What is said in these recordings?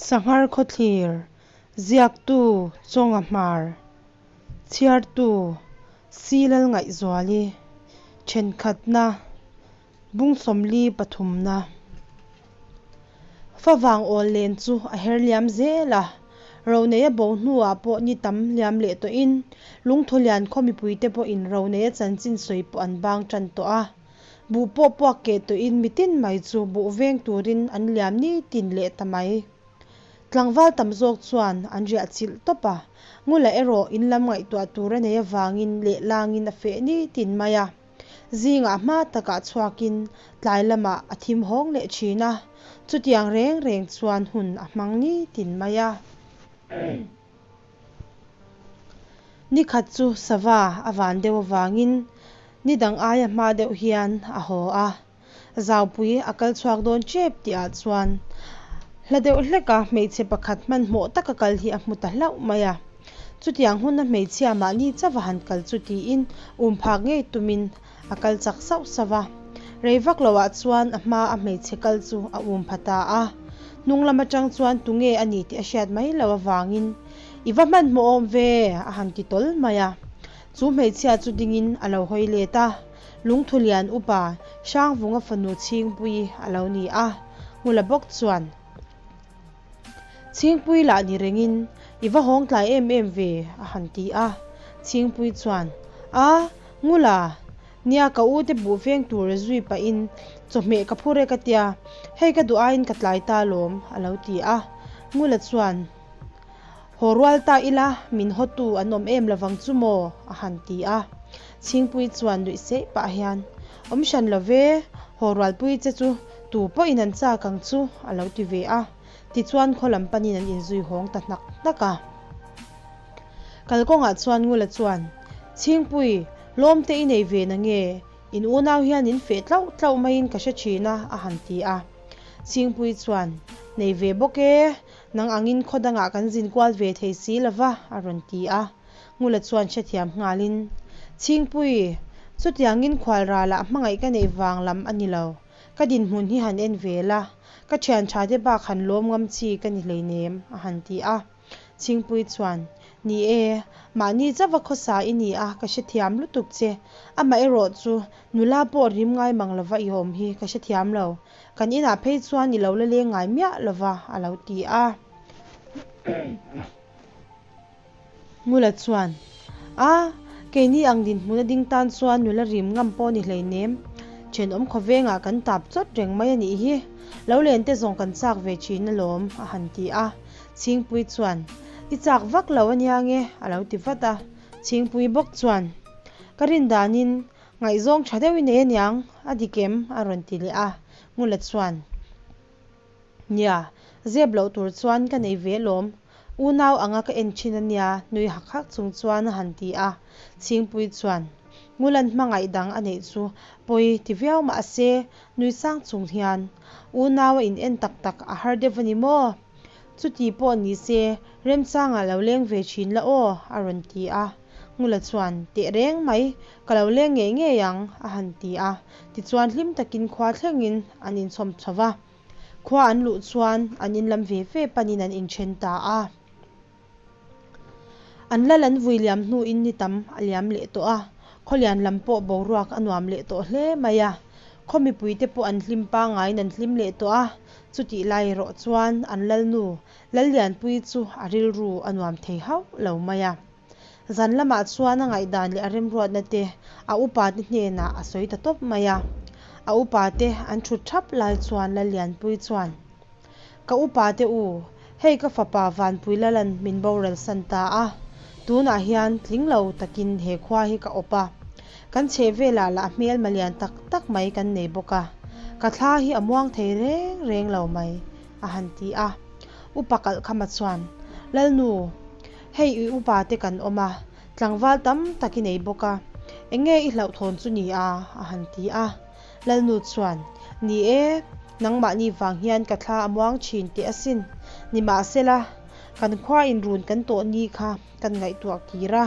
Sanghar Khawthlir, Ziaktu, Chawnga Hmar, Chhiartu, Silal Ngaihzuali, Thenkhatna, Bung 43 na. Favang awl len chu a her liam zel a, Roneia bo hnuah pawh ni tam liam leh tawhin Lungthulian khaw mipuite pawhin Roneia chanchin sawi pawh an bang tan tawh a. Buh pawh puak keh tawhin mitin mai chu buh veng turin an liam nitin leh ta mai. Tlangval tam zawk chuan an riah chilh tawp a, Ngula erawh in lam ngaihtuah tur a nei avangin lehlangin a feh nitin mai a. Zingah hma takah chhuakin tlai lamah a thim hawng leh thin a, chutiang reng reng chuan hun a hmang nitin mai a. Nikhat chu sava a van deuh avangin ni dang aia hma deuh hian a haw a, Zaupui a kal chhuak dawn tep tihah chuan hla deuh hleka hmeichhe pakhat hmanhmawh taka kal hi a hmu ta hlauh mai a. Chutiang huna hmeichhia mahni chauha han kal chu tiin um phak ngei tumin a kal chak sauh sauh a. Rei vak loah chuan a hma a hmeichhe kal chu a um pha ta a. Hnung lam atang chuan tunge a ni tih a hriat mai loh avangin, I va hmanhmawh awm ve! a han ti tawl mai a. Chu hmeichhia chu dingin a lo hawi let a. Lungthulian upa Hrangvunga fanu Chhingpuii a lo ni a, Ngula bawk chuan, Chhingpui lah ni rengin i va hawng tlai em em ve, a han ti a. Chhingpui chuan, A, Ngula, nia ka u te buh veng tur zui pahin chawhmeh ka phur e ka tia, hei ka duh aiin ka tlai ta alawm, a lo ti a. Ngula chuan, Haw rual ta ila, min hawtu an awm em lovang chu maw? a han ti a. Chhingpui chuan nuih seih pah hian, Awm hran lo ve, haw rualpui che chu tu pawhin an chak ang chu, a lo ti ve a. Tichuan khaw lam panin an inzui hawng ta hnak hnak a. Kalkawngah chuan Ngula chuan, Chhingpui, lawmte i nei ve na nge? In unau hian in feh tlauh tlauh maiin ka hre thin a, a han ti a. Chhingpui chuan, Nei ve bawk e, Nang angin khaw dangah kan zin kual ve thei si lo va, a rawn ti a. Ngula chuan hrethiam nghalin, Chhingpui, chutiangin khual ralah hmangaih ka neih vang lam a ni lo. Ka dinhmun hi han en ve la, ka thian tha te bak han lawm ngam chi ka ni hleinem, a han ti a. Chhingpui chuan, Ni e, mahni chauha khawsa i ni a, ka hrethiam lutuk che. Amaherawh chu, nula pawh rim ngai mang lova i awm hi ka hrethiam lo. Kan inah phei chuan i lo la leng ngai miah lo va, a lo ti a. Ngula chuan, A, keini ang dinhmun a ding tan chuan nula rim ngam pawh ni hleinem. Thenawm khawvengah kan tap chawt reng mai a nih hi. Lo len te zawng kan chak ve thin alawm, a han ti a. Chhingpui chuan, I chak vak lo a nia nge, a lo ti vat a. Chhingpui bawk chuan, Ka rin danin Ngaihzawng tha deuh i nei aniang, a dik em? a rawn ti leh a, Ngula chuan, Nia, zep loh tur chuan ka nei ve alawm, unau anga ka en thin ania, nui hak hak chung chuan a han ti a, Chhingpui chuan, Ngula'n hmangaih dang a neih chu pawi ti viau mah se, nui sang chung hian, Unau a in en tak tak a har deuh a ni maw? Chuti pawh ni se, remchangah lo leng ve thin la aw, a rawn ti a. Ngula chuan, Teh reng mai, ka lo leng ngei ngei ang, a han ti a. Tichuan hlim takin khua thlengin an inchhawm chho va. Khua an luh chuan an inlam ve ve panin an inthen ta a. An lal an vui liam hnuin ni tam a liam leh tawh a, khawlian lam pawh boruak a nuam leh tawh hle mai a. Khaw mipuite pawh an hlim pangaiin an hlim leh tawh a, chutih lai erawh chuan an lalnu Lallianpuii chu a rilru a nuam thei hauh lo mai a. Zan lamah chuan a ngaihdan leh a remruatna te a upa te hnenah a sawi ta tawp mai a. A upa te an thut thap lai chuan Lallianpuii chuan, Ka upa te u, hei ka fapa Vanpui Lalan min boral san ta a, tunah hian tling lo takin he khua hi ka awp a. Kan chheh velah lah hmelma lian tak tak mai kan nei bawk a, ka thla hi a muang thei reng reng lo mai. a han ti a. Upa Kalhkhama chuan, Lalnu, hei i upa te kan awm a, tlangval tam tak i nei bawk a, eng nge i hlauhthawn chu ni a? a han ti a. Lalnu chuan, Ni e, nangmahni vang hian ka thla a muang thin teh asin. Nimahsela, kan khua inrun kan tawh ni kha kan ngaihtuah kir a,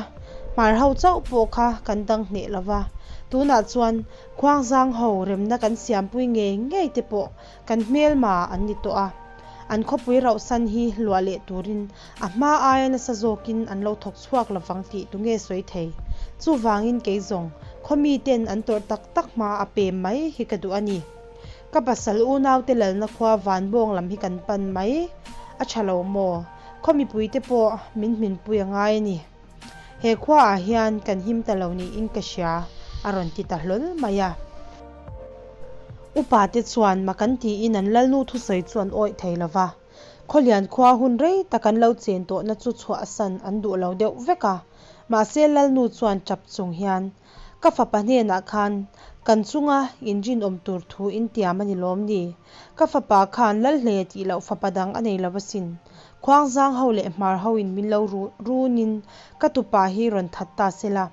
hmar ho chauh pawh kha kan dang hneh lo va, tunah chuan khuangzang ho remna kan siampui ngei ngei te pawh Kan hmelma an ni tawh a. An khawpui rauhsan hi luah leh turin a hma aia nasa zawkin an lo thawk chhuak lovang tih tunge sawi thei? Chuvangin kei zawng, khaw miten an tawrh tak tak hma a pem mai hi ka duh a ni. Ka pasal unaute lalna khua Vanbawng lam hi kan pan mai a tha lo maw? Khaw mipuite pawh min hminpui a ngai a ni. He khuaah hian kan him ta lo niin ka hria, a rawn ti ta hlawl mai a. Upate chuan mak an tiin an lalnu thusawi chu an awih thei lo va. Khawlian khua hun rei tak an lo chen tawhna chu chhuahsan an duh lo deuh vek a. Mahse lalnu chuan tap chung hian, Ka fapa hnenah khan kan chunga inrinawm tur thu intiam a ni lawm ni? Ka fapa khan Lalhle tih loh fapa dang a nei lo asin. Khuangzang ho leh Hmar hoin min lo runin ka tupa hi rawn that ta se la,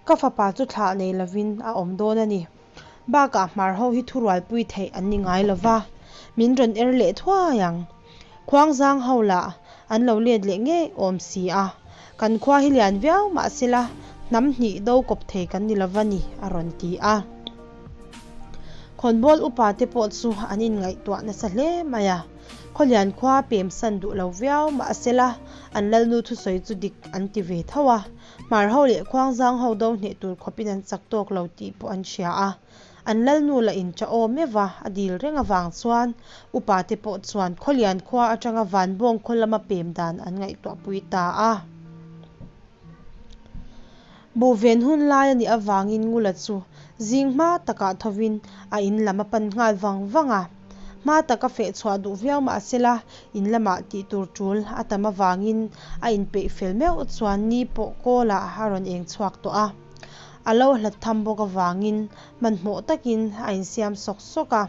ka fapa chu thlah nei lovin a awm dawn a ni. Bakah Hmar ho hi thurualpui theih an ni ngai lo va, min rawn er leh thuai ang. Khuangzang ho lah an lo let leh ngei awm si a, kan khua hi lian viau mah se la, hnam hnih do kawp thei kan ni lo va ni, a rawn ti a. Khawnbawl upa te pawh chu an inngaihtuah nasa hle mai a. Khawlian khua pemsan duh lo viau mah se la, an lalnu thusawi chu dik an ti ve tho a. Hmar ho leh Khuangzang ho do hneh tur khawpin an chak tawk lo tih pawh an hria a. An lalnu lah in ṭah awm meuh va, a dil reng avang chuan upa te pawh chuan Khawlian khua atanga Vanbawng khaw lama pem dan an ngaihtuah pui ta a. Buhven hun lai a nih avangin Ngula chu zing hma takah thovin a in lam a pan nghal vang vang a. Hma taka feh chhuah duh viau mah sela in lamah tih tur tul a tam avangin a inpeih fel meuh chuan ni pawh kawlah a rawn eng chhuak tawh a. A lo hlat tham bawk avangin hmanhmawh takin a insiam sawk sawk a,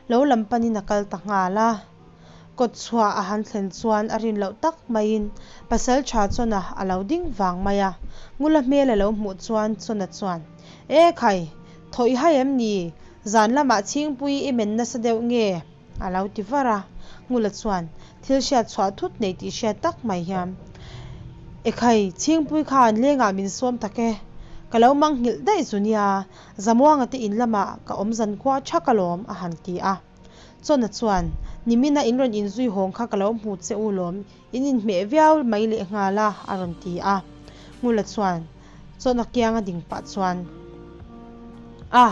lo lam panin a kal ta nghal a. Kawt chhuah a han thlen chuan a rin loh tak maiin pasal tha Chawna a lo ding vang mai a, Ngula hmel a lo hmuh chuan Chawna chuan, E khai, thaw i hai em ni? Zan lamah Chhingpui i men nasa deuh nge? a lo ti var a. Ngula chuan thil hriat chhuah thut nei tih hriat tak mai hian, E khai, Chhingpui khan lengah min sawm tak e, ka lo mangnghilh daih zu nia, Zamuanga te in lamah ka awm zankhua thak alawm, a han ti a. Chawna chuan, Nimina in rawn inzui hawng kha ka lo hmu che u lawm, in inhmeh viau mai leh nghal a, a rawn ti a. Ngula chuan Chawna kianga ding pah chuan, A,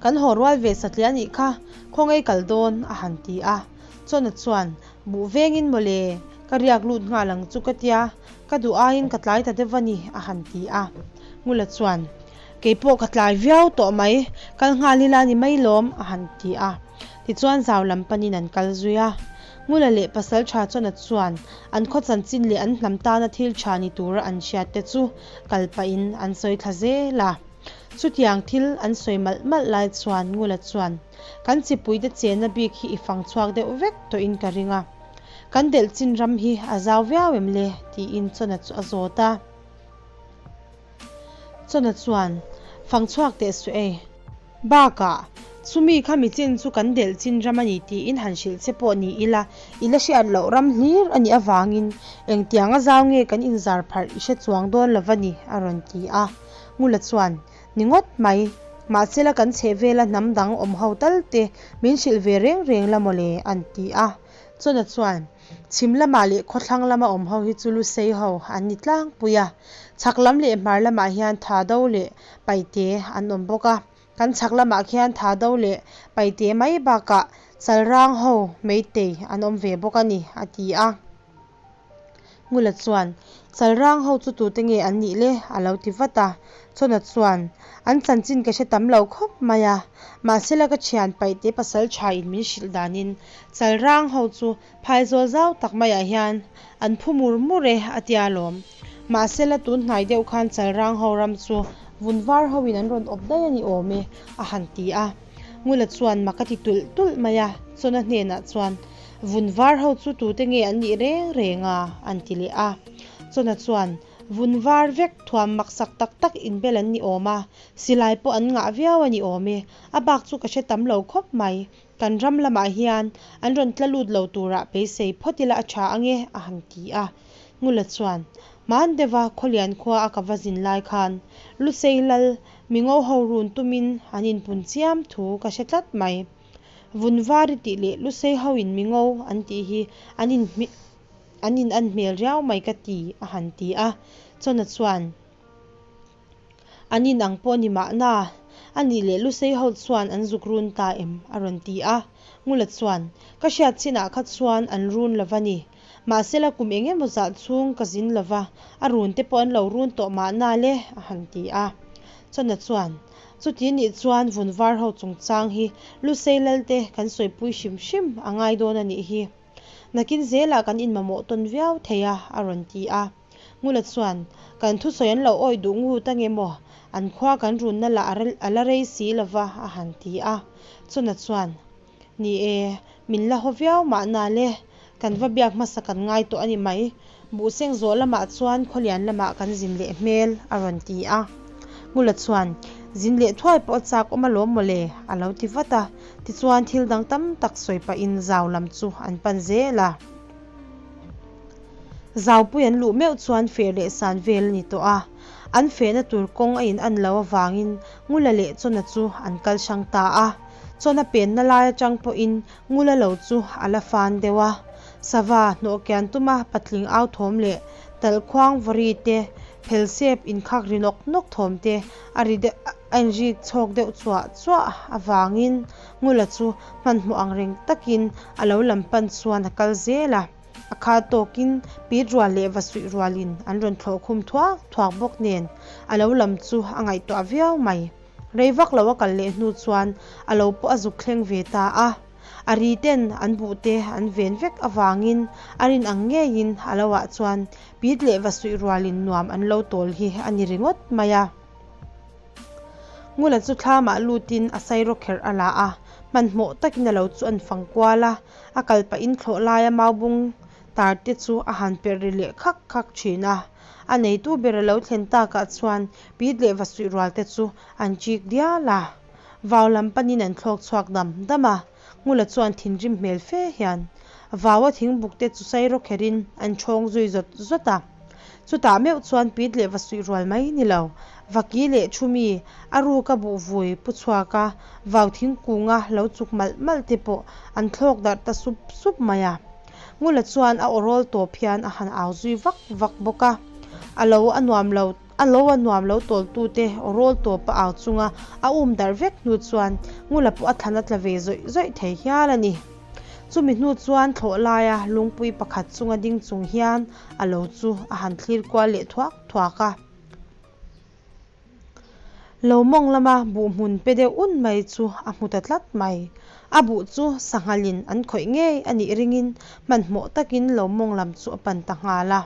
kan haw rual ve satliah anih kha, khawngaih kal dawn, a han ti a. Chawna chuan, Buh vengin mawle, ka riak lut nghal ang chu ka tia, ka duh aiin ka tlai ta deuh a ni, a han ti a. Ngula chuan, Kei pawh ka tlai viau tawh mai, kal nghal ila ni mai lawm, a han ti a. Tichuan zau lam panin an kal zui a. Ngula leh pasal tha Chawna chuan an khaw chanchin leh an hnam tana thil tha ni tura an hriat te chu kal pahin an sawi thla zel a. Chutiang thil an sawi malh malh lai chuan Ngula chuan, Kan chipuite chenna bik hi i fang chhuak deuh vek tawhin ka ring a. Kan delh chin ram hi a zau viau em le? tiin Chawna chu a zawt a. Chawna chuan, Fang chhuak teh suh e. Bakah, chumi kha mi chin chu kan delh chin ram a ni tiin han hrilh che pawh ni ila, i la hriat loh ram hlir a nih avangin engtianga zau nge kan inzar pharh i hre chuang dawn lo va ni, a rawn ti a. Ngula chuan, Ni ngawt mai, mahsela kan chhehvela hnam dang awm ho tal te min hrilh ve reng reng la mawle, an ti a. Chawna chuan, Chhim lamah leh khawthlang lama awm ho hi chu Lusei ho an ni tlangpui a, chhak lam leh hmar lamah hian Thado leh Paite an awm bawk a. Kan chhak lamah khian Thado leh Paite mai bakah Chalrang ho Meitei an awm ve bawk a ni, a ti a. Ngula chuan, Chalrang ho chu tute nge an nih le? a lo ti vat a. Chawna chuan, An chanchin ka hre tam lo khawp mai a, mahsela ka thian paihte pasal tha in min hrilh danin Chalrang ho chu phaizawl zau tak maiah hian an phu mur mur e a tia lawm. Mahsela tun hnai deuh khan Chalrang ho ram chu vun var hoin an rawn awp daih a ni awm e a han ti a. Ngula chuan mak a ti tulh tulh mai a, Chawna hnenah chuan, Vun var ho chu tute nge an nih reng reng a? an ti leh a. Chawna chuan, Vun var vek thuam maksak tak tak inbel an ni awm a, silai pawh an ngah viau a ni awm e, a bak chu ka hre tam lo khawp mai. Kan ram lamah hian an rawn tla lut lo turah beisei phawt ila a tha ange, a han ti a. Ngula chuan, Hman deuha Khawlian khua a ka va zin lai khan Lusei lal mingo ho run tumin an inpun chiam thu ka hre tlat mai. Vunvar i tih leh Lusei ho in mingo an tih hi an in an in an hmel riau mai ka ti, a han ti a. Chawna chuan, An in ang pawh ni mahna, a nih leh Lusei ho chuan an zuk run ta em? a rawn ti a. Ngula chuan, Ka hriat chinah kha chuan an run lo va ni. Mahsela kum eng emaw zah chhung ka zin lo va, a run te pawh an lo run tawh mahna le, a han ti a. Chawna chuan, Chuti nih chuan vun var ho chungchang hi Lusei Lalte kan sawipui hrim hrim a ngai dawn a nih hi. Nakin zelah kan inmamawh tawn viau thei a, a rawn ti a. Ngula chuan, Kan thusawi an lo awih duh ngut ange maw? An khua kan runna lah a la rei si lo va, a han ti a. Chawna chuan, Ni e, min la haw viau mahna le, kan va biak hmasa kan ngai tawh a ni mai. Buhseng zawh lamah chuan Khawlian lamah kan zin leh hmel, a rawn ti a. Ngula chuan, Zin leh thuai pawh a chak awm alawm mawle, a lo ti vat a. Tichuan thil dang tam tak sawi pahin zau lam chu an pan zel a. Zaupui an luh meuh chuan feh leh san vel a ni tawh a, an fehna tur kawng a in an loh avangin Ngula leh Chawna chu an kal hrang ta a. Chawna penna lai atang pawhin Ngula lo chu a la fan deuh a. Sava hnawh kian tuma patling au thawm leh talhkhuang vawri te, phelsep inkhak ri nawk nawk thawm te a ri deuh a inrik chhawk deuh chuah chuah avangin Ngula chu hmanhmawh ang reng takin a lo lam pan chuan a kal zel a. A kha tawkin pit rual leh va suih rualin an rawn thlawh khum thuak thuak bawk nen a lo lam chu a ngaihtuah viau mai. Rei vak lo a kal leh hnu chuan a lo pawh a zuk thleng ve ta a. A ri ten an buh te an ven vek avangin a rin ang ngeiin a lo ah chuan pit leh va suih rualin nuam an lo tawl hi a ni ringawt mai a. Ngula chu thlamah lutin a sairawkherh a la a, hmanhmawh takin a lo chu an fang kual a. A kal pahin thlawh laia maubung tar te chu a han perh ri leh khak khak thin a. A neitu ber a lo thlen takah chuan pit leh vasuih rual te chu an chik dial a. Vau lam panin an thlawk chhuak dam dam a. Ngula chuan thinrim hmel fe hian vaua thingbuk te chu sairawkherin an ṭhawng zui zawt zawt a. Chutah meuh chuan pit leh vasuih rual mai ni lo, vaki leh thumi a ruka buh vui pu chhuak a, vau thingkunga lo chuk malh malh te pawh an thlawk darh ta sup sup mai a. Ngula chuan a awrawl tawp hian a han au zui vak vak bawk a, a lo a nuam lo a lo a nuam lo tawltute awrawl tawp a au chunga a um darh vek hnu chuan Ngula pawh a thlan a tla ve zawih zawih thei hial a ni. Chumi hnu chuan thlawh laia lungpui pakhat chunga ding chung hian a lo chu a han thlir kual leh thuak thuak a. Lo mawng lama buh hmun pe deuh un mai chu a hmu ta tlat mai. A buh chu sanghalin an khawih ngei a nih ringin hmanhmawh takin lo mawng lam chu a pan ta nghal a.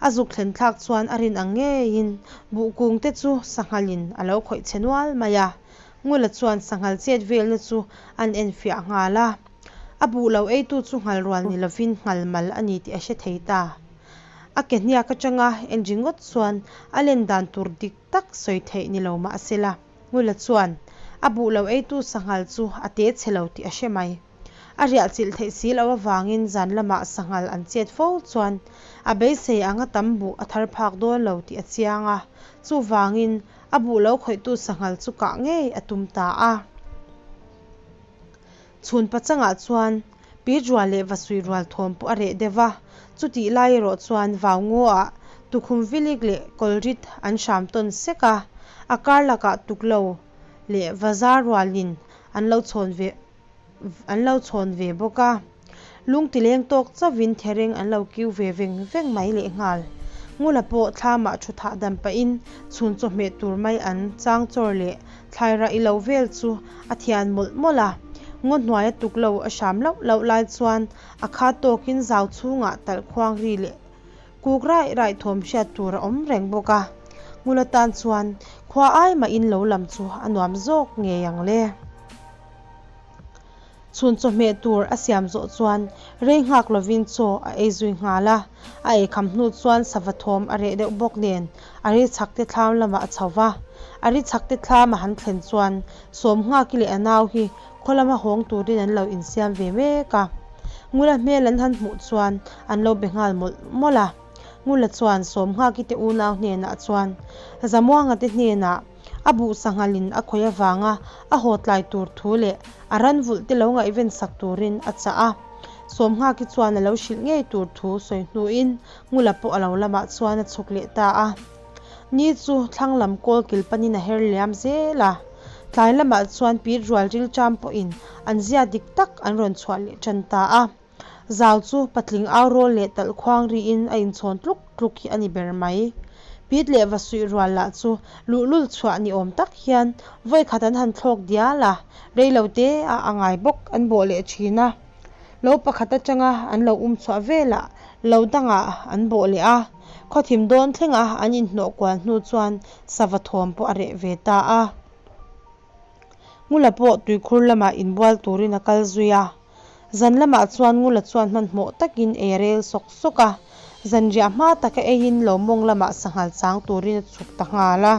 A zuk thlen thlak chuan a rin ang ngeiin buh kung te chu sanghalin a lo khawih chhe nual mai a. Ngula chuan sanghal chet velna chu an enfiah nghal a. A buh lo eitu chu nghal rual ni lovin nghal mal a ni tih a hre thei ta. A ke hniak atanga en ringawt chuan a len dan tur dik tak sawi theih ni lo mah sela, Ngula chuan a buh lo eitu sanghal chu a te chhe lo tih a hre mai. A riah chilh theih si loh avangin zan lamah sanghal an chet fo chuan a beisei anga tam buh a thar phak dawn lo tih a chiang a, chuvangin a buh lo khawihtu sanghal chu kah ngei a tum ta a. Chhun pachangah chuan Pit rual leh Vasui rual thawm pawh a reh deuh va, chutih lai erawh chuan vau ngaw-ah tukhum vilik leh kawlrit an hram tawn sek a, a kar lakah tuklo leh vazar rualin an lo chhawn ve an lo chhawn ve bawk a. Lung tileng tawk chauhin thereng an lo kiu ve veng veng mai lehnghal. Ngula pawh thlamah thu thah dam pahin chhun chawhmeh tur mai an chang chawr leh Thlairah i lo vel chu a thian mawlh mawlh a, ngaw hnuaia tuk lo a hram lauh lauh lai chuan a kha tawkin zau chhungah talh khuang ri leh kuk raih raih thawm hriat tur a awm reng bawk a. Ngula tan chuan khua ai mahin lo lam chu a nuam zawk ngei ang le. Chhun chawhmeh tur a siam zawh chuan rei nghak lovin chaw a ei zui nghal a, a eikham hnu chuan sava thawm a reh deuh bawk nen a ri chhak te thlam lamah a chho va. A ri chhak te thlam a han thlen chuan Sawmnghaki leh a nau hi khaw lama hawng turin an lo insiam ve mek a. Ngula hmel an han hmuh chuan an lo be nghal mawlh mawlh a. Ngula chuan Sawmnghaki te unau hnenah chuan Zamuanga te hnenah. A buh sanghalin a khawih avanga a haw tlai tur thu leh a ran vulh te lo ngaihven sak turin a chah a. Sawmnghaki chuan a lo hrilh ngei tur thu sawi hnuin Ngula pawh a lo lamah chuan a chhuk leh ta a. Ni chu thlang lam kawl kil panin a her liam zel a. Tlai lamah chuan Pit rual rilṭam pawhin an zia dik tak an rawn chhuah leh ṭan ta a. Zau chu patling au rawl leh talh khuang riin a inchhawn tluk tluk hi a ni ber mai. Pit leh va suih rual lah chu luhlul chhuah ni awm tak hian vawikhat an han thlawk dial a, rei lo te ah a ngai bawk an bawh leh thin a. Lo pakhat atanga an lo um chhuah velah lo dangah an bawh leh a, khawthim dawn thlenga an inhnawh kual hnu chuan sava thawm pawh a reh ve ta a. Ngula pawh tuikhur lamah inbual turin a kal zui a. Zan lamah chuan Ngula chuan hmanhmawh takin ei a rel sawk sawk a, zanriah hma taka eiin lo mawng lamah sanghal chang turin a chhuk ta nghal a.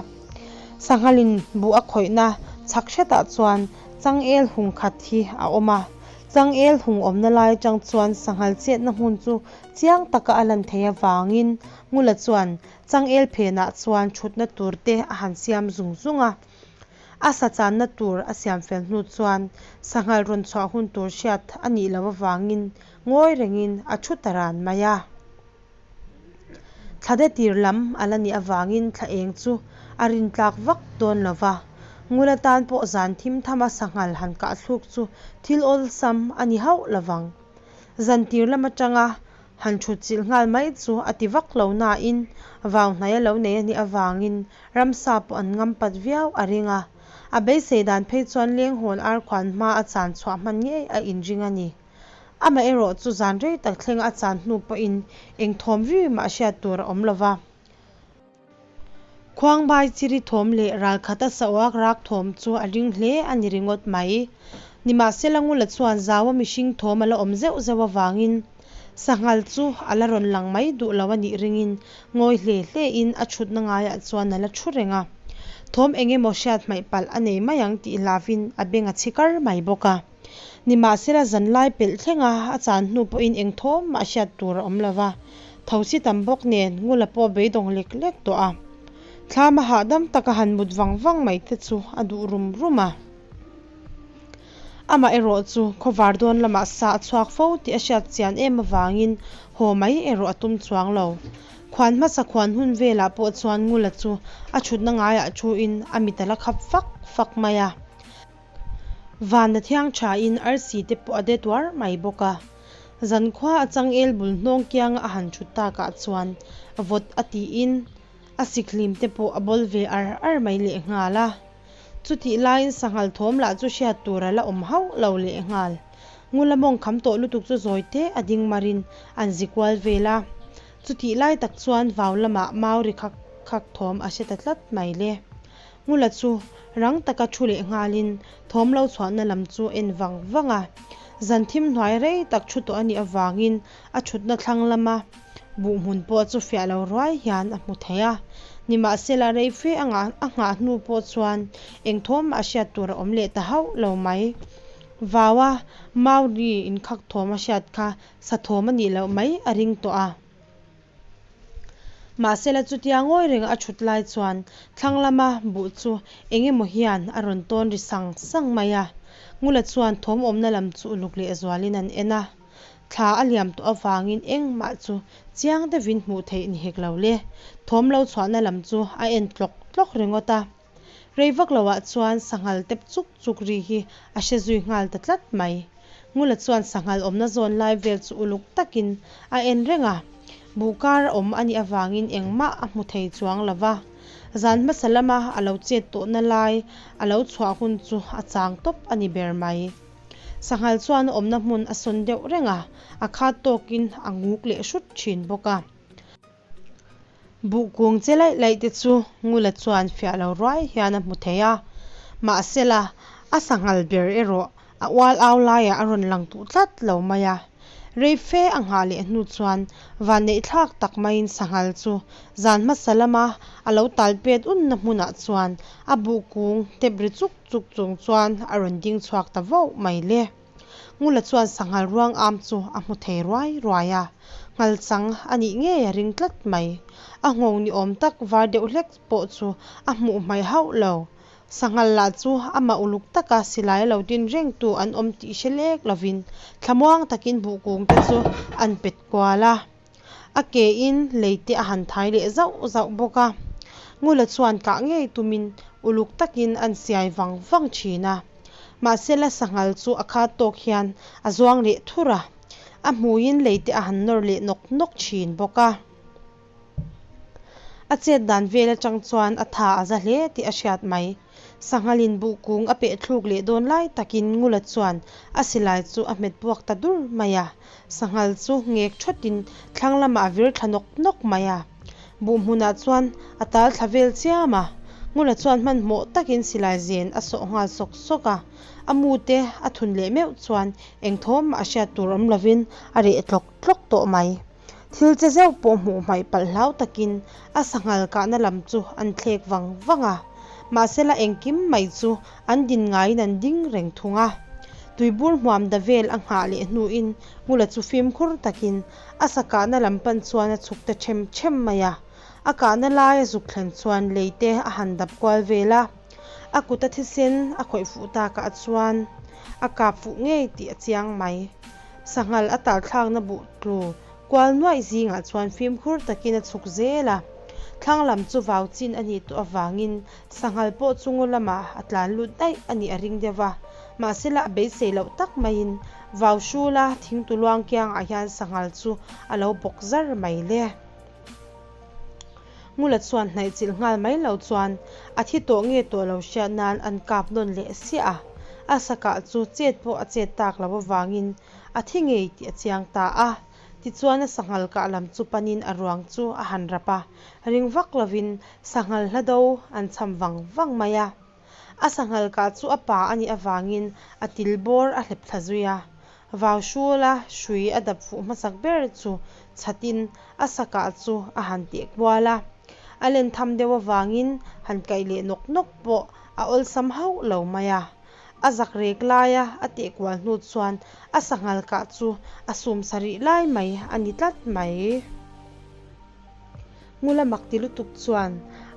Sanghalin buh a khawihna chhak hretah chuan changel hung khat hi a awm a, changel hung awmna lai atang chuan sanghal chetna hmun chu chiang taka a lan theih avangin Ngula chuan changel phenah chuan thutna tur te a han siam zung zung a. A sa channa tur a siam fel hnu chuan sanghal rawn chhuah hun tur hriat a nih loh avangin ngawi rengin a thu ta ran mai a. Thla de tir lam a la nih avangin thla eng chu a rin tlak vak dawn lo va, Ngula tan pawh zan thim thama sanghal han kah thluk chu thil awlsam a ni hauh lo vang. Zan tir lam atanga han thut chilh nghal mai chu a ti vak lo nain vau hnai a lo nei a nih avangin ramsa pawh an ngam pat viau a ring a. A beisei dan phei chuan lenghawn arkhuan hma a chan chhuah hman ngei a inring a ni. Amaherawh chu zan rei tak thleng a chan hnu pawhin eng thawm ri mah hriat tur a awm lo va. Khuangbai chiri thawm leh ralkhata sahuak rak thawm chu a ring hle a ni ringawt mai. Nimahsela Ngula chuan zaua mihring thawm a la awm zeuh zeuh avangin sanghal chu a la rawn lang mai duh lo a nih ringin ngawi hle hlein a thutna ngaiah chuan a la thu reng a. Thawm eng emaw hriat hmaih palh a nei mai ang tih hlauvin a beng a chhi kar mai bawk a. Nimahsela zanlai pelh thlenga a chan hnu pawhin eng thawm mah hriat tur a awm lo va, thosi tam bawk nen Ngula pawh beidawng lek lek tawh a. Thlama hahdam taka han mut vang vang mai te chu a duh rum rum a. Amah erawh chu khawvar dawn lamah sa a chhuak fo tih a hriat chian em avangin haw mai erawh a tum chuang lo. Khuan hmasa khuan hun velah pawh chuan Ngula chu a thutna ngaiah thuin a mit a la khap fak fak mai a. Van a thiang thain arsi te pawh a de tuar mai bawk a. Zankhua a changel bul hnawng kianga a han thut takah chuan vawt a tiin a sikhlim te pawh a bawl ve ar ar mai lehnghal a. Chutih laiin sanghal thawm lah chu hriat tur a la awm hauh lo lehnghal. Ngula mawng kham tawh lutuk chu zawi te a ding marin an zi kual vel a. Chutih lai tak chuan vau lamah mau ri khak khak thawm a hre ta tlat mai le. Ngula chu rang taka thu leh nghalin thawm lo chhuahna lam chu en vang vang a. Zan thim hnuai rei tak thu tawh a nih avangin a thutna thlang lama buh hmun pawh chu fiah lo ruai hian a hmu thei a. Nimahsela rei fe a nghah hnu pawh chuan eng thawm mah hriat tur a awm leh ta hauh lo mai. Vaua Mauri inkhak thawm a hriat kha sa thawm a nih loh mai a ring tawh a. Mahsela chutia ngawi reng a thut lai chuan thlang lama buh chu eng emaw hian a rawn tawn ri sang sang mai a. Ngula chuan thawm awmna lam chu uluk leh zualin an en a. Thla a liam tawh avangin engmah chu chiang deuhin hmuh theih ni hek lo le. Thawm lo chhuahna lam chu a en tlawk tlawk ringawt a. Rei vak loah chuan sanghal tep chuk chuk ri hi a hre zui nghal ta tlat mai. Ngula chuan sanghal awmna zawn lai vel chu uluk takin a en reng a, buh kar a awm a nih avangin engmah a hmu thei chuang lo va. Zan hmasa lama a lo chet tawhna lai a lo chhuah hun chu a chang tawp a ni ber mai. Sanghal chuan a awmna hmun a sawn deuh reng a, a khat tawkin a nguk leh hrut thin bawk a. Buh kung che laih laih te chu Ngula chuan fiah lo ruai hian a hmu thei a, mahsela a sanghal ber erawh a ual au laiah a rawn lang duh tlat lo mai a. Rei fe a nghah leh hnu chuan vanneih thlak tak maiin sanghal chu zan hmasa lama a lo tal pet unna hmunah chuan a buh kung tep ri chuk chuk chung chuan a rawn ding chhuak ta vauh mai le. Ngula chuan sanghal ruang am chu a hmu thei ruai ruai a, nghal chang a nih ngei a ring tlat mai. A nghawng ni awm tak var deuh hlek pawh chu a hmuh hmai hauh lo. Sanghal lah chu amah uluk taka silai lo tin rengtu an awm tih hre lek lovin thlamuang takin buh kung te chu an pet kual a. A ke in lei te a han thai leh zauh zauh bawk a. Ngula chuan kah ngei tumin uluk takin an siai vang vang thin a. Mahsela sanghal chu a khat tawk hian a zuang leh thur a, a hmuiin lei te a han nawr leh nawk nawk thin bawk a. A chet dan vel atang chuan a tha a za hle tih a hriat mai. Sanghalin buh kung a peh thluk leh dawn lai takin Ngula chuan a silai chu a hmet puak ta dur mai a. Sanghal chu ngek thawtin thlang lamah a vir thla nawk nawk mai a. Buh hmunah chuan a tal thla vel chiam a. Ngula chuan hmanhmawh takin silai zen a sawh nghal sawk sawk a. A mute a thun leh meuh chuan eng thawm mah hriat tur awm lovin a reh tlawk tlawk tawh mai. Thil che zeuh pawh hmuh hmaih palh hlau takin a sanghal kahna lam chu an thlek vang vang a, mahsela engkim mai chu an din ngaiin an ding reng thung a. Tuibur hmuam da vel a nghah leh hnuin Ngula chu fimkhur takin a sa kahna lam pan chuan a chhuk ta ṭhem ṭhem mai a. A kahna lai a zuk thlen chuan lei te a han dap kual vel a, a kut a thisen a khawih fuh takah chuan a kap fuh ngei tih a chiang mai. Sanghal a talthlakna buh tlu kual nuaih zingah chuan fimkhur takin a chhuk zel a. Thlang lam chu vau chin a nih tawh avangin sanghal pawh chu ngaw lamah a tlan lut daih a nih a ring deuh va. Mahsela a beisei loh tak maiin vau hrula thingtu luang kiangah hian sanghal chu a lo bawk zar mai le. Ngula chuan hnaih chilh nghal mai lo chuan a thi tawh nge tawh lo hriat nan an kap nawn leh siah a, a sakah chu chet pawh a chet tak loh avangin a thi ngei tih a chiang ta a. Tichuan a sanghal kah lam chu panin a ruang chu a han rap a, ring vak lovin sanghal hla do an cham vang vang mai a. A sanghal kah chu a pa a nih avangin a til bawr a hlep thla zui a. Vau hrula hrui a dap fuh hmasak ber chu chhatin a sakah chu a han teh kual a. A len tham deuh avangin han kaih leh nawk nawk pawh a awlsam hauh lo mai a. A zak rek laia a teh kual hnu chuan a sanghal kah chu a sum sarih lai mai a ni tlat mai. Ngula mak ti lutuk chuan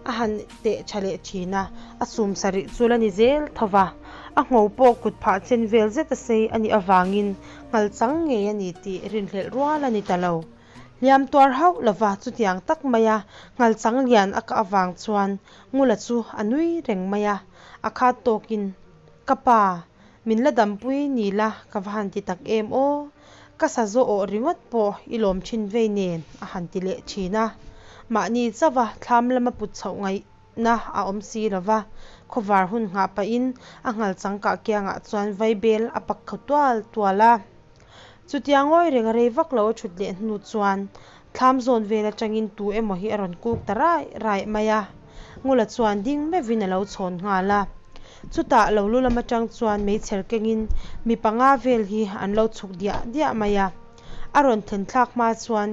a han teh tha leh thin a, a sum sarih chu la ni zel tho va. A ngho pawh kut phah chen vel zet a sei a nih avangin nghal chang ngei a ni tih rinhlelh rual a ni ta lo. Hliam tuar hauh lova chutiang tak maia nghal chang lian a kah avang chuan Ngula chu a nui reng mai a, a khat tawkin, Ka pa, min la dampui ni la ka va han ti tak em aw? Ka sa zawh awh ringawt pawh i lawm thin vei nen a han ti leh thin a. Mahni chauha thlam lama put chhoh ngaihna a awm si lo va, khawvar hun nghah pahin a nghal changkah kiangah chuan vaibel a pak khaw tual tual a. Chutia ngawi reng a rei vak lo a thut leh hnu chuan thlam zawn vel atangin tu emaw hi a rawn kuk ta raih raih mai a. Ngula chuan ding meuhin a lo chhawn nghal a. Chutah lo lu lam atang chuan meichher kengin mi panga vel hi an lo chhuk diah diah mai a. A rawn thlen thlak hma chuan,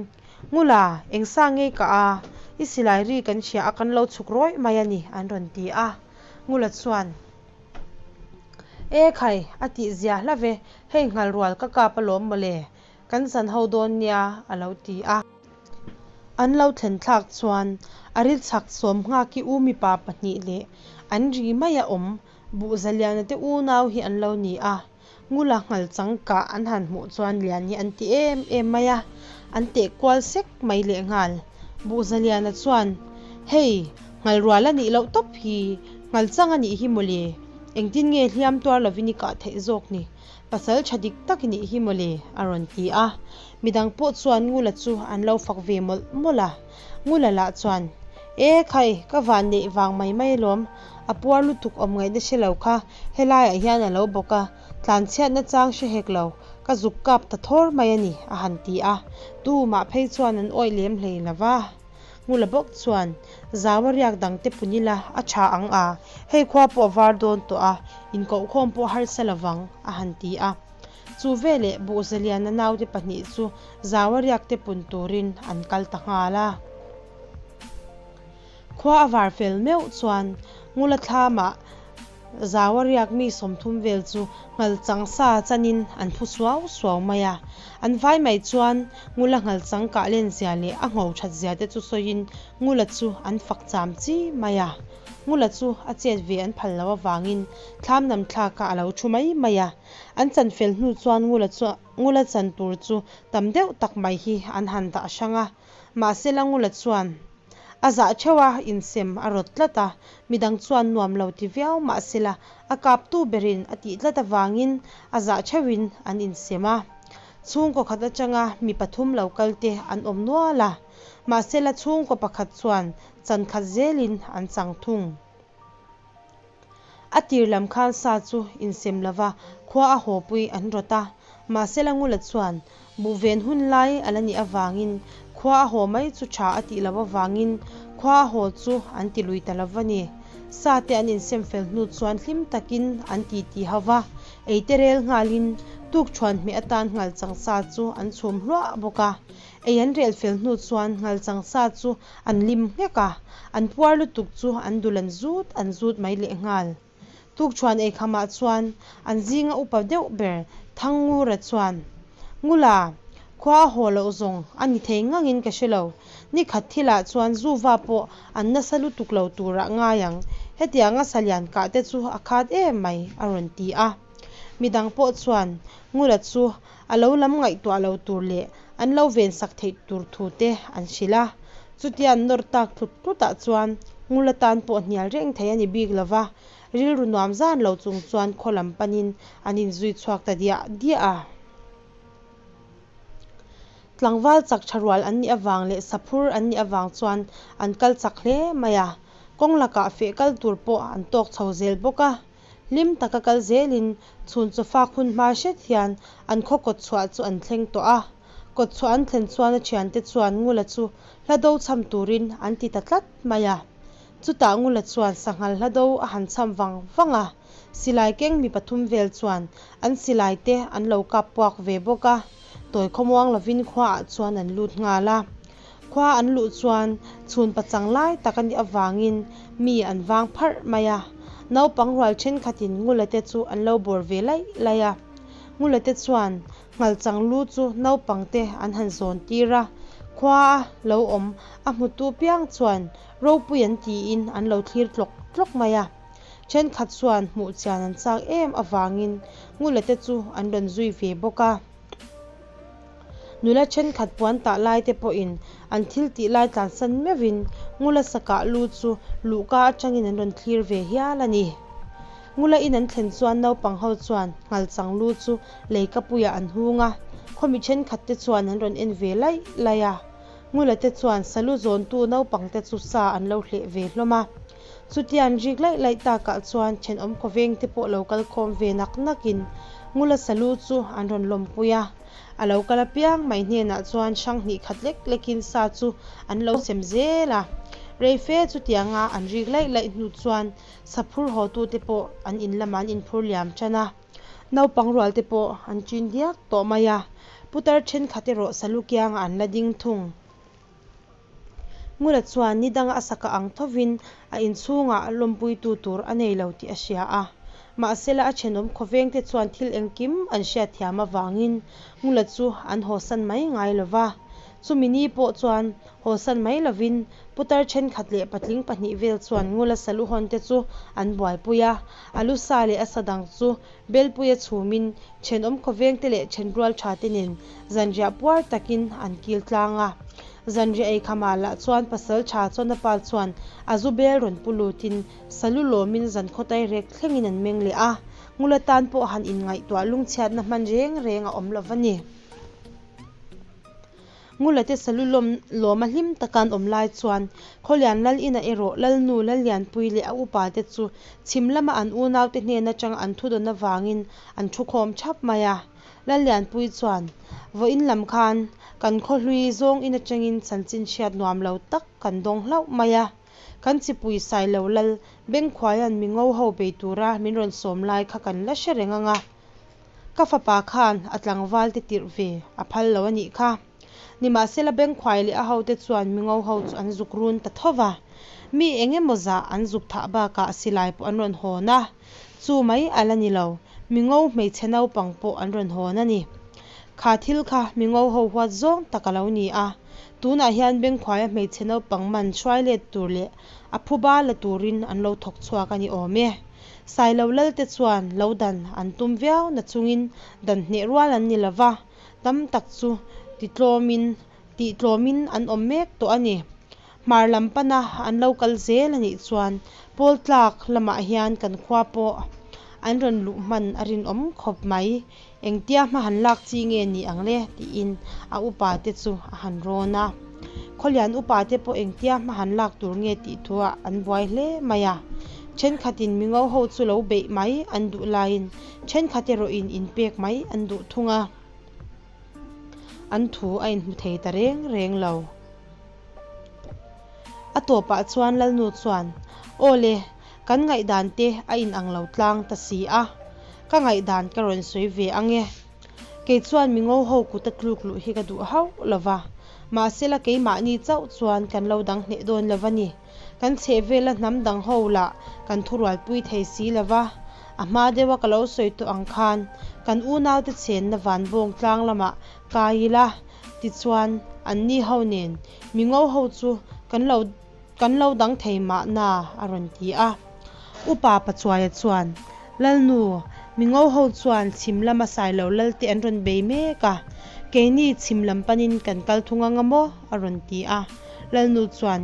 Ngula, eng sa ngei ka a, i silai ri kan hria a kan lo chhuk rawih mai a ni, an rawn ti a. Ngula chuan, E khai, a tih zia hla ve, hei nghal rual ka kap alawm mawle, kan zan ho dawn nia, a lo ti a. An lo thlen thlak chuan a ril chhak sawm nghak i u mipa pahnih leh an ri maia awm Buhzaliana te unau hi an lo ni a, Ngula nghal changkah an han hmuh chuan lian hi an ti em em mai a, an teh kual sek mai lehnghal. Buhzaliana chuan, Hei, nghal rual a nih loh tawp hi, nghal chang a nih hi mawle, engtin nge hliam tuar lovin i kah theih zawk ni? Pasal tha dik tak i nih hi mawle, a rawn ti a. Midang pawh chuan Ngula chu an lo fak ve mawlh mawlh a. Ngula lah chuan, E khai, ka van neih vang mai mai alawm, a puar lutuk awm ngaihna hre lo kha helaiah hian a lo bawk a, tlanchhiatna chang hre hek lo, ka zuk kap ta thawr mai a ni, a han ti a. Tumah phei chuan an awih lem hlei lo va. Ngula bawk chuan, Zau a riak dang te pun ila a tha ang a, hei khua pawh a var dawn tawh a, inkohkhawm pawh harsa lovang, a han ti a. Chu veleh Buhzaliana naute pahnih chu Zaua riakte pun turin an kal ta nghal a. Khua a var fel meuh chuan Ngula thlamah Zaua riak mi 30 vel chu nghal chang sa chanin an phu suau suau mai a. An vai mai chuan Ngula nghal chang kah len zia leh a ngho that zia te chu sawiin Ngula chu an fak cham chi mai a. Ngula chu a chet ve an phal loh avangin thlam nam thlakah a lo thu mai mai a. An chan fel hnu chuan Ngula chu Ngula chan tur chu tam deuh tak mai hi an han dah hrang a. Mahsela Ngula chuan a zah theuh a, insem a rawt tlat a. Midang chuan nuam lo ti viau mahsela a kaptu berin a tih tlat avangin a zah theuhin an insem a. Chhungkaw khat atanga mi pathum lo kal te an awm nual a, mahsela chhungkaw pakhat chuan chan khat zelin an chang thung. A tir lam khan sa chu insem lova khua a haw pui an rawt a, mahsela Ngula chuan buhven hun lai a la nih avangin khua a haw mai chu tha a tih loh avangin khua a haw chu an ti lui ta lova ni. Sa te an insem fel hnu chuan hlim takin an ti ti ho va, ei te rel nghalin tukṭhuan hmeh atan nghalchang sa chu an chhum hluah bawk a. Ei an rel fel hnu chuan nghalchang sa chu an lim nghek a, an puar lutuk chu an dul an zut an zut mai lehnghal. Tukṭhuan eikhamah chuan an zinga upa deuh ber Thangngura chuan, Ngula, khua a haw loh zawng a ni thei ngangin ka hre lo. Ni khat thilah chuan zuva pawh an nasa lutuk lo turah ngai ang. Hetianga salian kah te chu a khat em mai, a rawn ti a. Midang pawh chuan Ngula chu a lo lam ngaihtuah lo tur leh an lo ven sak theih tur thu te an hrilh a. Chutia an nawr tak tlut tlutah chuan Ngula tan pawh hnial reng thei a ni bik lo va, rilru nuam zan lo chung chuan khaw lam panin an inzui chhuak ta diah diah a. Tlangval chak tha rual an nih avang leh saphur an nih avang chuan an kal chak hle mai a, kawng lakah feh kal tur pawh an tawk chho zel bawk a. Hlim taka kal zelin chhun chawfak hun hma hret hian an khaw kawtchhuah chu an thleng tawh a. Kawtchhuah an thlen chuan a thiante chuan Ngula chu hla do chham turin an ti ta tlat mai a. Chutah Ngula chuan sanghal hla do a han chham vang vang a. Silai keng mi pathum vel chuan an silai te an lo kap puak ve bawk a. Tawi khawmuang lovin khuaah chuan an lut nghal a. Khua an luh chuan chhun pachang lai tak a nih avangin mi an vang pharh mai a. Naupang rual thenkhatin Ngula te chu an lo bawr ve laih laih a. Ngula te chuan Nghalchang lu chu naupang te an han zawn tir a, khua a lo awm a hmutu piang chuan ropui an tiin an lo thlir tlawk tlawk mai a. Thenkhat chuan hmuh chian an chak em avangin Ngula te chu an rawn zui ve bawk a. Nula thenkhat puan tah lai te pawhin an thil tih lai tlansan meuhin Ngula sakah lu chu luhka atangin an rawn thlir ve hial a ni. Ngula in an thlen chuan naupang ho chuan nghalchang lu chu leikapuiah an hung a, khawmi thenkhat te chuan an rawn en ve laih laih a. Ngula te chuan salu zawntu naupang te chu sa an lo hleh ve hlawm a. Chutia an rik laih laih takah chuan thenawm khawveng te pawh lo kal khawm ve nak nakin Ngula salu chu an rawn lawmpui a. A lo kal apiang mai hnenah chuan hrang hnih khat lek lekin sa chu an lo sem zel a. Reife chutianga an rik laih laih hnu chuan saphur hawtute pawh an in lamah an inphur liam tan a. Naupang rual te pawh an chin diak tawh mai a, putar thenkhat erawh salu kiangah an la ding thung. Ngula chuan ni danga a saka ang thovin a inchhungah lawmpuitu tur a nei lo tih a hria a. Mahsela a thenawm khawvengte chuan thil engkim an hriatthiam avangin Ngula chu an hawsan mai ngai lo va. Chumi ni pawh chuan hawsan mai lovin putar thenkhat leh patling pahnih vel chuan Ngula salu hawnte chu an buaipui a. A lu sa leh a sa dang chu Belpuia chhumin thenawm khawvengte leh thenrual thate nen zanriah puar takin an kil tlang a. Zanriah eikhamah lah chuan pasal tha chuan a pa chuan a zu bel rawn pu lutin salu lawmin zankhaw tairek thlengin an meng leh a, Ngula tan pawh han inngaihtuah lungchhiatna hman reng reng a awm lo va ni. Ngulate salu lawm lawma hlim taka an awm lai chuan Khawlian Lal ina erawh Lalnu Lallianpui leh a upate chu chhim lama an unaute hnen atanga an thudawn avangin an thukhawm thap mai a. Lallianpui chuan, Vawiin lam khan kan khawhlui zawng in atangin chanchin hriat nuam lo tak kan dawng hlauh mai a. Kan chipui Sailo Lal Bengkhuaia'n mi ngo ho bei tura min rawn sawm lai kha kan la hre reng ang a. Ka fapa khan a tlangval te tirh ve a phal lo a nih kha. Nimahsela Bengkhuai leh a hote chuan mingo ho chu an zuk run ta tho va. Mi eng emaw zah an zuk thah bakah silai pawh an rawn hawn a. Chu mai a la ni lo, mingo hmeichhe naupang pawh an rawn hawn a ni. Kha thil kha mi ngo ho huat zawng tak a lo ni a, tunah hian Bengkhuaia hmeichhe naupang man hruai let tur leh a phuba la turin an lo thawk chhuak a ni awm e. Sailo Lalte chuan lo dan an tum viau na chungin dan hneh rual an ni lova, tam tak chu titlawmin tihtlawmin an awm mek tawh a ni. Hmar lam pana an lo kal zel a nih chuan pawl tlak lamah hian kan khua pawh an rawn luh hman a rinawm khawp mai. Engtia hma han lak chi nge ni ang le? tiin a upa te chu a han rawn a. Khawlian upa te pawh engtia hma han lak tur nge tih thuah an buai hle mai a. Thenkhatin mingo ho chu lo beih mai an duh laiin thenkhat erawhin inpek mai an duh thung a. An thu a inhmu thei ta reng reng lo. A tawpah chuan Lalnu chuan, Aw le, kan ngaihdan te a inang lo tlang ta si a, ka ngaihdan ka rawn sawi ve ang e. Kei chuan mi ngo ho kut a tluk luh hi ka duh hauh lo va, mahsela keimahni chauh chuan kan lo dang hneh dawn lo va ni. Kan chhehvela hnam dang ho lah kan thurualpui thei si lo va, a hma deuha ka lo sawi tawh ang khan kan unaute chenna vanbawng tlang lamah kai ila, Tichuan, anni ho nen mi ngo ho chu kan lo kan lo dang thei mahna, a rawn ti a. Upa Pachuaia chuan, Lalnu, mi ngo ho chuan chhim lama Sailo Lalte an rawn bei mek a, keini chhim lam panin kan kal thung anga maw? a rawn ti a. Lalnu chuan,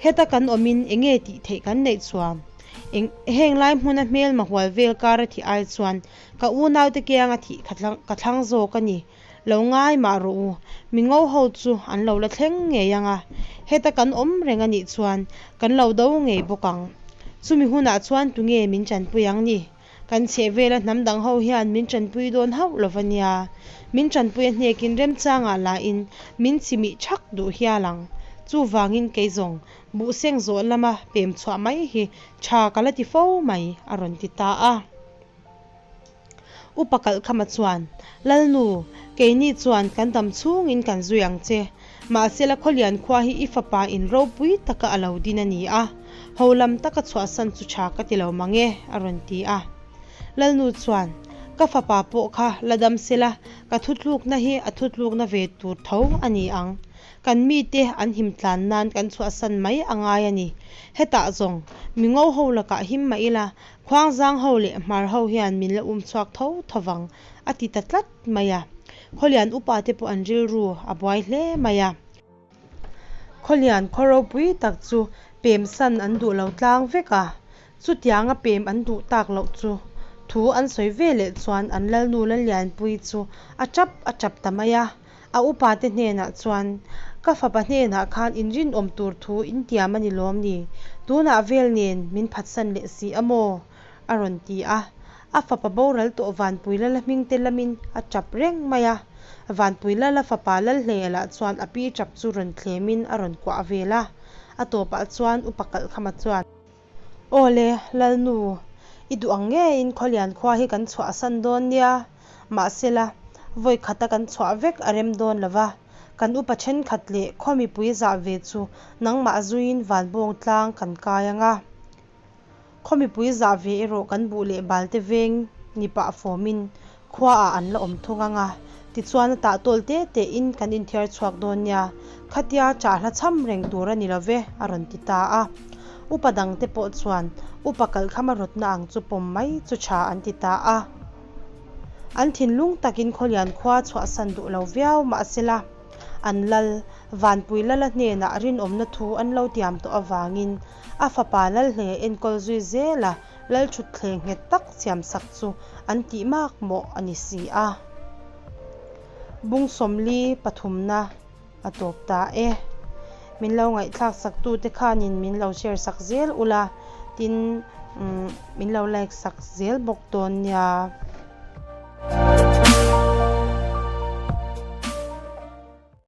Heta kan awmin enge tih theih kan neih chuan? Eng heng lai hmuna hmelma hual vel kara thih ai chuan ka unaute kianga thih ka thlang zawk a ni. Lo ngai mah rawh u, mi ngo ho chu an lo la thleng ngei ang a, heta kan awm reng a nih chuan kan lo do ngei bawk ang. Chumi hunah chuan tunge min tanpui ang ni? Kan chhehvela hnam dang ho hian min tanpui dawn hauh lo va nia. Min tanpui a hnekin remchangah lahin min chimih thak duh hial ang. Chuvangin kei zawng buhseng zawh lama pem chhuah mai hi tha ka la ti fo mai, a rawn ti ta a. Upa Kalhkhama chuan, Lalnu, keini chuan kan dam chhungin kan zui ang che. Mahsela Khawlian khua hi i fapa in ropui taka a lo din a ni a, ho lam taka chhuahsan chu tha ka ti lo mang e, a rawn ti a. Lalnu chuan, Ka fapa pawh kha la dam sela, ka thutlukna hi a thutlukna ve tur tho a ni ang. Kan mite an him tlan nan kan chhuahsan mai a ngai a ni. Hetah zawng, mi ngo ho lakah him mah ila, Khuangzang ho leh Hmar ho hian min la um chhuak tho tho vang, a ti ta tlat mai a. Khawlian upa te pawh an rilru a buai hle mai a. Khawlian khaw ropui tak chu pem san an duh lo tlang vek a, chutianga pem an duh tak loh chu thu an sawi ve leh chuan an Lalnu Lallianpuii chu a tap a tap ta mai a. A upate hnenah chuan, Ka fapa hnenah khan inrinawm tur thu in tiam a ni lawm ni? Tunah vel nen min phatsan leh si a maw? a rawn ti a. A fapa boral tawh Vanpuilala hmingte lamin a tap reng mai a. Vanpuilala fapa Lalhleia lah chuan a pi tap chu rawn thlemin a rawn kuah vel a. A tawpah chuan Upa Kalhkhama chuan, Aw le, Lalnu, i duh ang ngeiin Khawlian khua hi kan chhuahsan dawn nia. Mahsela, vawi khata kan chhuah vek a rem dawn lo va, kan upa thenkhat leh khaw mipui zah ve chu nangmah zuiin vanbawng tlang kan kai ang a. Khaw mipui zah ve erawh kan buh leh balte veng ni pah fawmin khuaah an la awm thung ang a, tichuan a tah tawl te tein kan inthiar chhuak dawn nia, khatia chahla cham reng tur a ni lo ve, a rawn ti ta a. Upa dangte pawh chuan upa kalhkhama rawtna ang chu pawm mai chu tha an ti ta a. An thinlung takin Khawlian khua chhuahsan duh lo viau mahsela, an lal, Vanpui Lala hnenah rinawmna thu an lo tiam tawh avangin a fapa Lalhleia enkawl zui zela Lalthutthleng nghet tak siamsak chu an tih mak mawh a ni si a. Bung 43 na a tawp ta e. Min lo ngaihthlak sak tute khanin min lo share sak zel ula, tin min lo like sak zel bawk dawn nia.